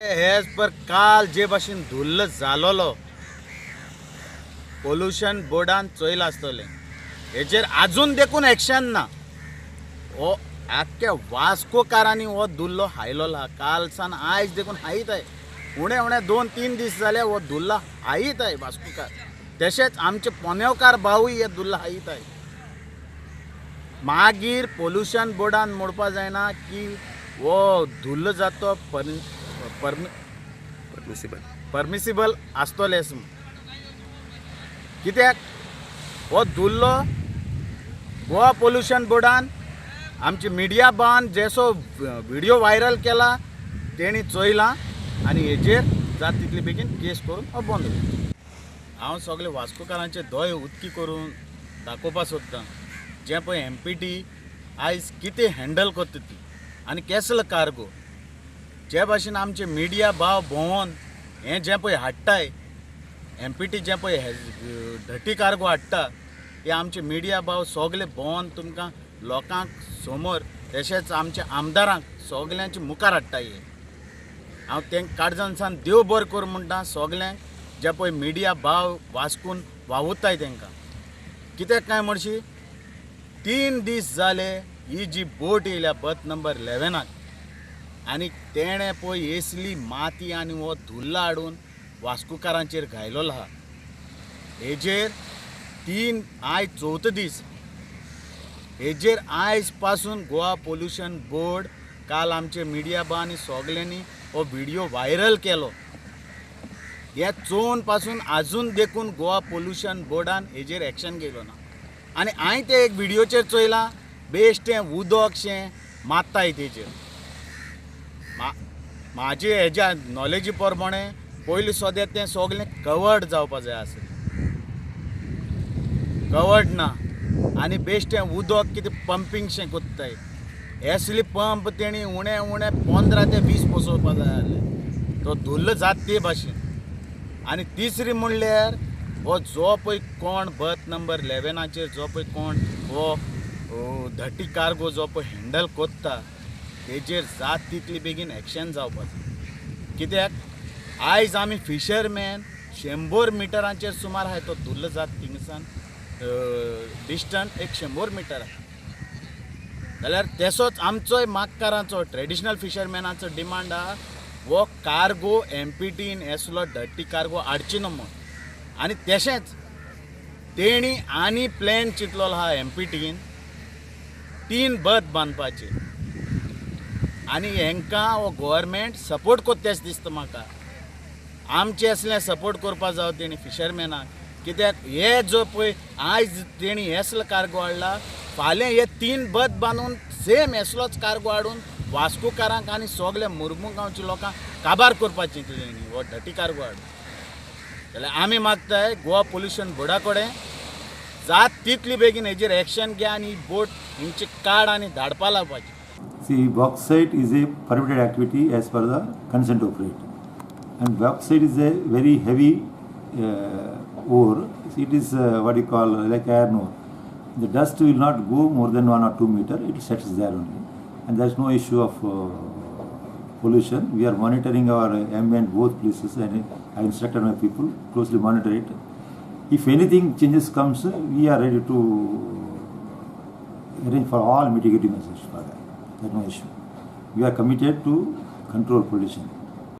As per काल जे भाशेन धुल्ल जालोलो पोल्युशन बोर्डान चोयलां आसतलें, हेचेर आजून देखून एक्शन ना. हो आख्ख्या वास्कोकारांनी हो धुल्लो हायलोला, काल सान आयज देखून हायत आहे. उणे उणे 2-3 दीस जाले हो धुल्ला हायत आहे वास्कोकार, तशेंच आमचे पोनेवकार भावूय हे धुल्ला हायत आहे. मागीर पोल्युशन बोर्डान म्हणपा जायना की हो धुल्ल जातो परमिसिबल आसतलें. कित्याक हो धुल्लो गोवा पोल्युशन बोर्डान आमची मिडिया बान जेसो व्हिडियो व्हायरल केला तेणी चोयला आनी हेजेर जात तितली बेगीन केस करून हो बंद. हांव सगळे वास्कोकारांचे दोळे उदकी करून दाखोवपा सोदतां जें पळय एम पी टी आयज कितें हँडल करता ती आनी केसलो कार्गो जे भाशेन आमचे मिडिया भाव भोंवोन हें जें पळय हाडटाय एम पी टी जें पळय धटी कार्गो हाडटा ते आमचे मिडिया भाव सगळे भोंवोन तुमकां लोकांक समोर तशेंच आमच्या आमदारांक सगल्यांचे मुखार हाडटा. हे हांव तेंकां काळजान देव बरें करूं म्हणटा सगल्यांक जे पळय मिडिया भाव वास्कोन वावुरताय तेंकां. कित्याक काय म्हणशी 3 दीस जाले ही जी बोट येयल्या बर्थ नंबर 11 आनी तेणें पळय येसली माती आनी हो धुल्ल हाडून वास्कोकारांचेर घायलोलो आहा. हेजेर आयज 4थो दीस हेजेर आयज पासून गोवा पोल्युशन बोर्ड काल आमचे मिडिया बा आनी सगल्यांनी हो व्हिडियो व्हायरल केलो. ह्या चोवन पासून आजून देखून गोवा पोल्युशन बोर्डान हेजेर एक्शन घेयलो ना. आनी हांवें तें एक व्हिडियोचेर चोयलां बेश्टें उदकशें मात्ताय तेजेर. म्हाजे हेज्या नॉलेजी प्रमाणे पयलीं सद्या तें सगळें कवर्ड जावपा जाय आसलें, कवर्ड ना आनी बेश्टें उदक कितें पंपिंगशें कोत्ताय. असली पंप तेणी उणे उणे 15 ते 20 बसोवपा जाय आसले, तो धुल्ल जात ते भाशेन. आनी तिसरी म्हणल्यार हो जो पळय कोण बर्थ नंबर 11 जो पळय कोण हो धटी कार्गो जो पळय हँडल कोत्ता तेजेर जात तितली बेगीन एक्शन जावपाचें. कित्याक आयज आमी फिशरमॅन 100 मिटरांचेर सुमार आहाय तो धुल्ल जात थिंगसान डिस्टन्स एक 100 मिटर आहा. जाल्यार तेसोच आमचोय मागकारांचो ट्रेडिशनल फिशरमॅनाचो डिमांड आहा हो कार्गो एम पी टीन असलो डर्टी कार्गो हाडची न्हू म्हूण. आनी तशेंच तेणी आनी प्लॅन चिंतलोलो आहा एम पी टीन 3 बर्थ बांदपाचे आनी हेंकां हो गोवोरमेंट सपोर्ट कोत्ता दिसता म्हाका. आमचें असलें सपोर्ट करपा जावो तेणी फिशरमॅनाक. कित्याक हे जो पळय आयज तेणी असलो कार्गो हाडला फाल्यां हे 3 बर्थ बांदून सेम असलोच कार्गो हाडून वास्कोकारांक आनी सगल्या मुर्मू गांवच्या लोकांक काबार करपाची तेणी हो डटी कार्गो हाडून. जाल्यार आमी मागताय गोवा पोल्युशन बोर्डा कडेन जात तितली बेगीन हेजेर एक्शन घे आनी बोट हिंची काड आनी धाडपा लावपाची. See, bauxite is a permitted activity as per the consent to operate, and bauxite is a very heavy ore. It is what you call like iron ore. The dust will not go more than 1 or 2 meter. It settles there only, and there is no issue of pollution. We are monitoring our ambient both places, and I instructed my people closely monitor it. If anything changes comes, we are ready to arrange for all mitigating measures for that. There is no issue. We are committed to control pollution.